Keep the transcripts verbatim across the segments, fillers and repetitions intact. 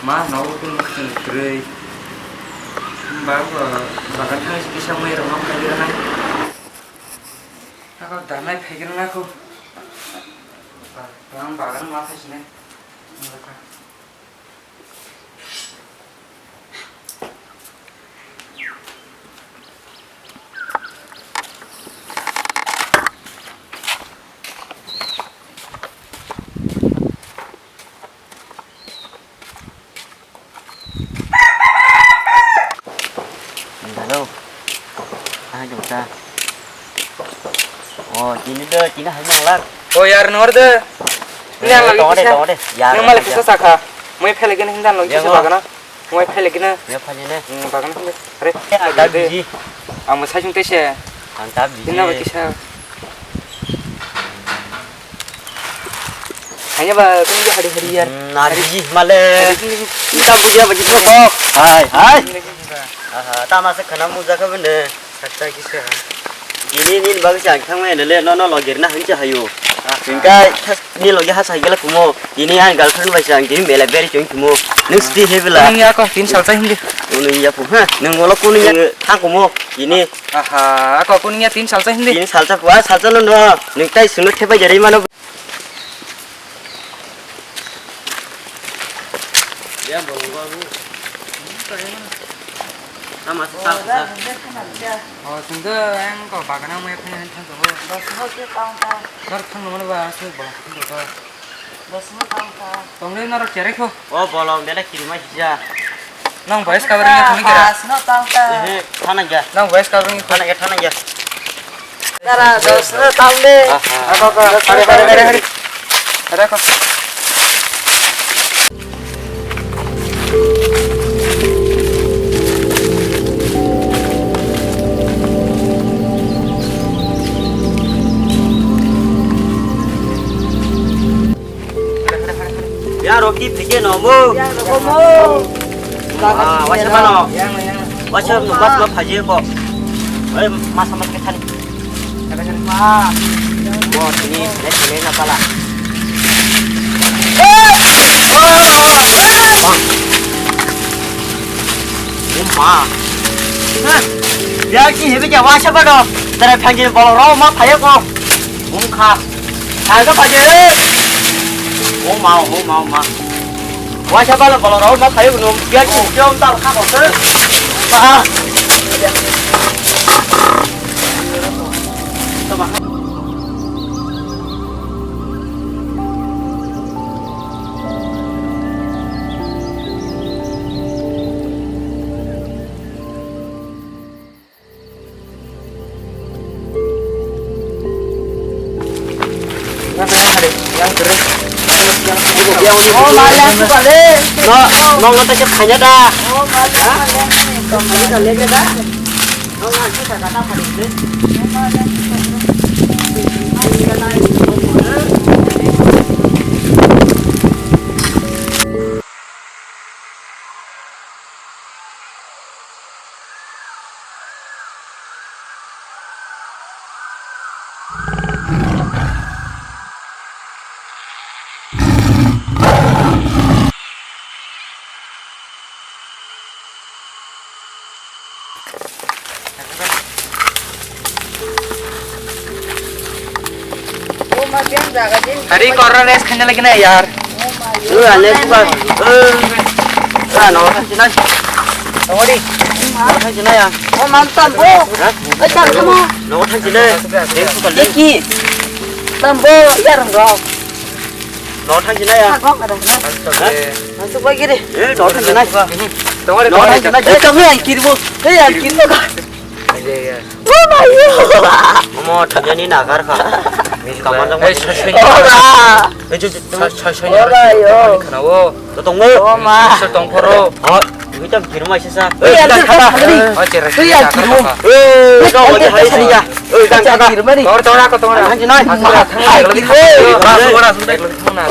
Ma, nogo kunu kwchwng kwrwi. Ba, ba, bagan thangwi kisa mui rok ma phaiwi rwnai. Ako danai phaiwi rwna kho. Ba, ang bagan ma phaisinai. Hello. Ah, jom sa. Oh, tini do, tini hai nang lak. Oh, yar, nor de. Ini yang lagi tongo de, kisa. Tongo de. Yar, nang malik kisa saka. Mui phele gini hindan lagi kisa bagana. Mui phele gini. Ya, phele ne. Hmm, bagana phele. Are. Ada biji. Ang masa sung tese. Ang ta biji. Ini lagi kisa. Hanya ba, kung hari hari yar. Hmm, na biji male. Hari ini. Kita biji apa gitu kok? Hai, hai. Aha, tama se khana muja kha bende. Sakta kisa. Ini, ini bagus ya, thang mai le, no, no, logir na hancha hayu. Singkai, ni logi ha sai gela kumo. Ini an girlfriend bai sang, ini mela beri chung kumo. Nung sti he bela. Nung ya ko, tin sal sa hindi. Nung ya pu, ha. Nung wala kuning ya, ha kumo. Ini. Aha, ako kuning ya tin sal sa hindi. Tin sal sa pu, ah, sal sa no, no. Nung tai sunu thepa jari mano. Tama sa sa sa. Oh, sungdo ang ko bagana mo yaphai han thang ko. Dor thang mo ba asuk ba ko. Tongle naro chere ko. O bolong bela kiri ma sija. Nang voice cover ni thang kira. Ehe, thana ja. Nang voice cover ni thana ja, thana ja. Tara, dos no tam de. Aha. Ako, ako. Hari, hari, hari, hari. Hari, ako. Ya, Rocky, phike no mo. Ya, no mo. Ah, waisa mano. Yang, yang. Waisa no, mas no phaji ko. Oi, mas mas ke thani. Kada kada ma. Mo tini, le tini na pala. Bang. Oh ma. Hah? Ya ki hebe kya waisa mano. Tara phaji bolo ro ma phaya ko. Bung kha. Thangka phaje. O ma, o ma, o ma. Waisa bala bala rao ma khayo no, biya ki jom tal kha ko se. Ba. No, no, no, tak kaya da. Hari korang rest kanya lagi na yar. Eh, ale buka. Eh, ah, no, kan sini. Tawari. No, kan sini ya. Oh, mantan, oh. Hah? Eh, tar, kamu. No, kan sini. Deki. Tambo, ya, rong, rong. No, kan sini ya. Hah? Masuk lagi deh. Eh, no, kan sini. Tawari, no, kan sini. Eh, kamu yang kirim. Eh, yang kirim, kan. Oh my God! Omo thajani nagar kha. Mil kamar jang. Eh, soi, soi. Oba! Eh, jo, jo, soi, soi, soi. Oba, yo. Khana o. To tong mo. Oma. Soi tong phoro. Ha, wi tam kirma sisa. Eh, ada khana. Oh, chere. Eh, ya kirma. Eh, to mo hai sini ya. Eh, dan khana. Kirma ni. Tor, tor, ako tor. Hanji nai. Asura thang. Ai, kirma. Asura, asura.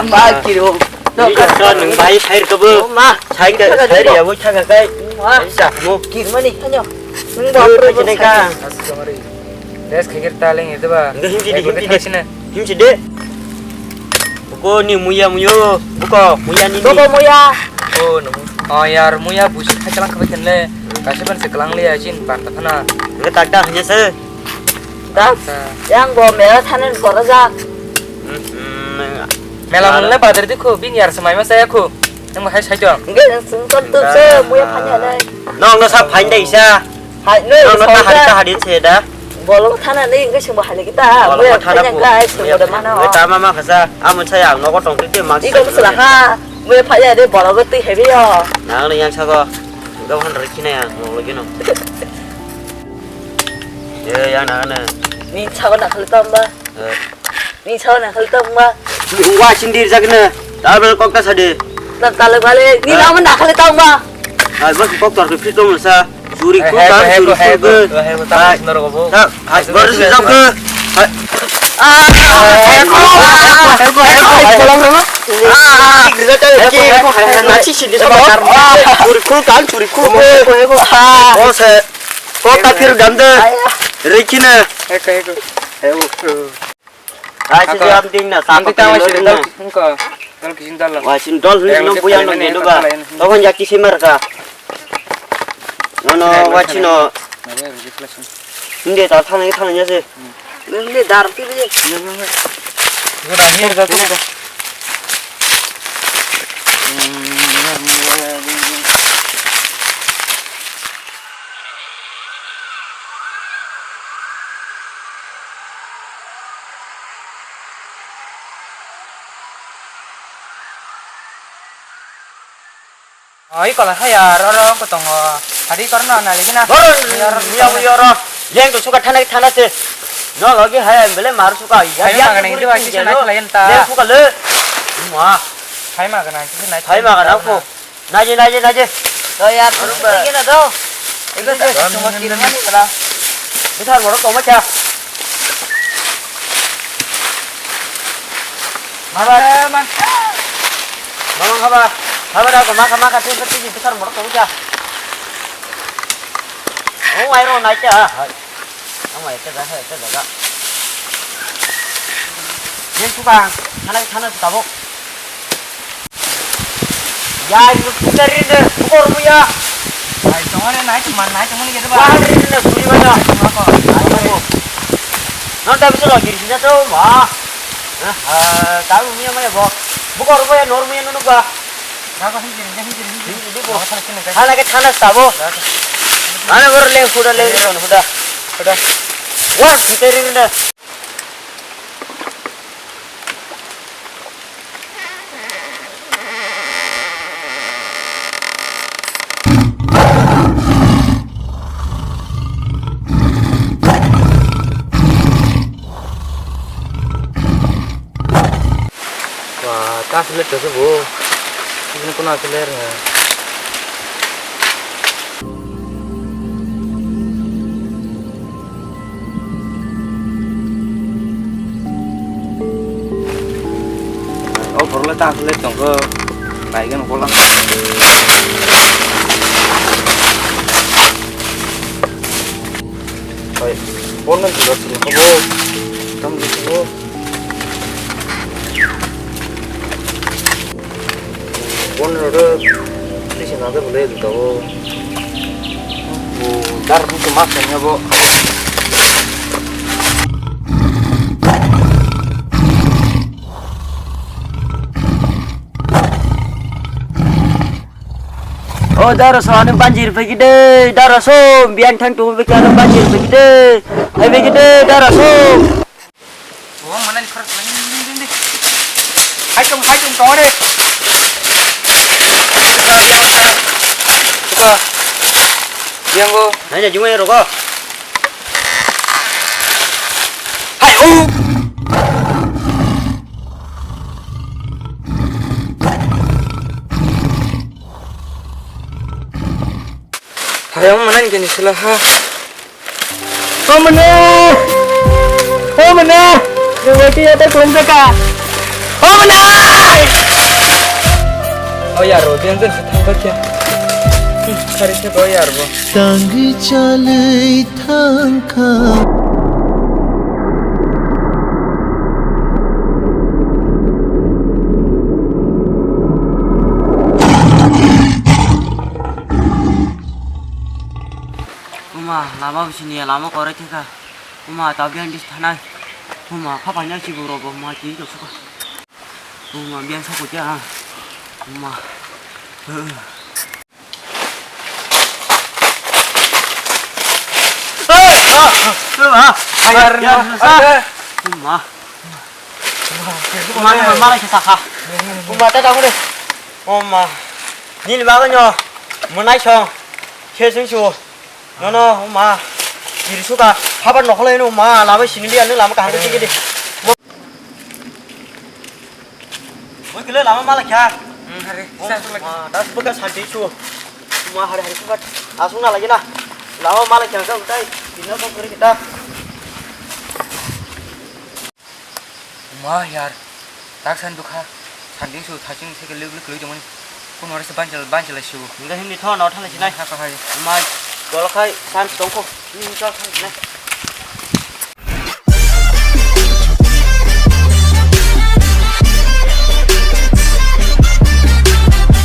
Oma, kirma. Ni ka nung bai sai ka bu. Oma. Sai ka, sai ya bu thang ka kai. Oma. Ai sa mo. Kirma ni, kanyo. Nung ba, eh, sini ka. Asuk kamari. Des khikir taleng itu ba. Nggak, himsi di, himsi di. Himsi di. Buko ni muya muyo, buko muya ni ni. Buko muya. Oh, no. Oh, yar, muya busi khai kalang khabai khenle. Kaisa ban se kalang le ya chin bar ta thana. Nge tak tak hanya se. Dak. Yang bo mela thanen borajak. Hmm, hmm. Mela mun le badar di khu, bin yar se mai ma saya khu. Yang hai sai to. Nge sung kar tu se muya phanya le. Nong no sa phain dai sa. Hai, no, no, no, ta hari, ta hari se da. Bolong thana ni, engke sungbo hai kita. Bolong thana ko. Kai sungbo da mana. Nge ta mama khasa, amo saya ang nogo tong tite mak. Iko sila ha. Mui phaya de bolong twi hebi yo. Nang ni yang sago. Gau han rikina ya, mo lagi no. Ye, yang nang na. Ni sago na khali tamba. Eh. Ni sao na khali tong ba. Wa sindir jak na. Tabel kok ta sade. Na tale bale ni na man na khali tong ba. Ai bas kok tor ke fit tong sa. Churi ku ba, churi ku ba. Hai. Hai, baru si jam ke. Hai. Ah, heko, heko, heko. Ah, heko, heko. Nachi sidi sama. Churi ku kan, churi ku. Heko, heko. Oh, se. Kok ta phir dam de. Rikina. Heko, heko. Heko. Ai, si jam ding na, sa pa ding na. Engko, dal kisin dal. Wa sin dol ni no buya no ni ba. Tokon ya kisi mar ka. No, no, wa chino. Hindi ta thana thana ya se. Hindi dar pi bi. Go da mir da. Oi, kola hai ya, ro, ro, ko tongo. Hari korno na lagi na. Ro, ro, ro, ro, ro. Yang tu suka thana, thana se. No, lagi hai, bele mar suka. Ya, ya, makan ini tu, sih, naik lain ta. Yang suka le. Wah. Hai makan, itu sih naik. Hai makan aku. Naje, naje, naje. To yar, tu kena to. Itu sih cuma kiri mana kala. Besar borok tong bacha. Mama, mama, mama haba, haba da ko maka maka tu tu tu besar borok tong bacha. Oh, airo nai cha. Ang mai ta da, ta da. Yen tu bang, thana thana tabok. Ya, ini putar ini, pukor mu ya. Ai, tongore nai tu man nai tu man gitu ba. Wah, ini na suri mana? Apa? Ayo. Non tapi solo kiri sini tuh, wah. Nah, tahu mu ya mana bo? Pukor mu ya, nor mu ya nunu ba. Jago hini kiri, hini kiri, hini kiri. Ini di bo. Thana ke thana sabo. Mana bor leng kuda leng kuda. Kuda. Wah, putar ini dah. Wah, ta seler tu sebo. Ini kuna seler. O borok le ta asle tongkho, naigen bola. Oi, bono jora sini hobo, tam jora hobo. Bono ro, tisi nade bole do. O dar ni mas ni bo. O daro so ani banjir phaikide, daro so biang thang tu bikya banjir phaikide, hai phaikide daro so. Oh, mana ni khar, ni, ni, ni, ni. Hai tong, hai tong, tong re. Suka. Yang go. Nanya jumai rogo. Hai, oh. Hai, mana ni kini sila ha. O mane! O mane! Rewati ya ta kulum saka. O mane! O yar, o den den se thang kha. Khari se do yar bo. Tangwi chalwi thang kha. Ma, lama bisini lama korai theka. Uma, ta biyan dis thanai. Uma, phapai na chibu robo, ma, chi jok suka. Uma, biyan sa kuja. Uma. Ayar, ayar. Uma. Uma, uma, mala kisa kha. Uma, ta ta kore. Uma. Nini bago nyo. Munai song. Khe sung su. Nono, o ma, kiri suka, habar nokholai no ma, lama sini dia, nung lama kaham khe kidi. Oi kile lama mala kya? Hmm, hari, O sa, sa, ma, das buka santi su. Ma, hari, hari suka, asung na lagi na. Lama mala kya, kau tai, dina kau kiri kita. Ma yar, tak san dukha, sanding su thaching se ke luk luk lui tongmani. Kun ora se banchal, banchal su. Enggak himni thon, thon sinai. Ha, ha, ha. Ma, gol khai, san tongko. Ini chol khai sinai.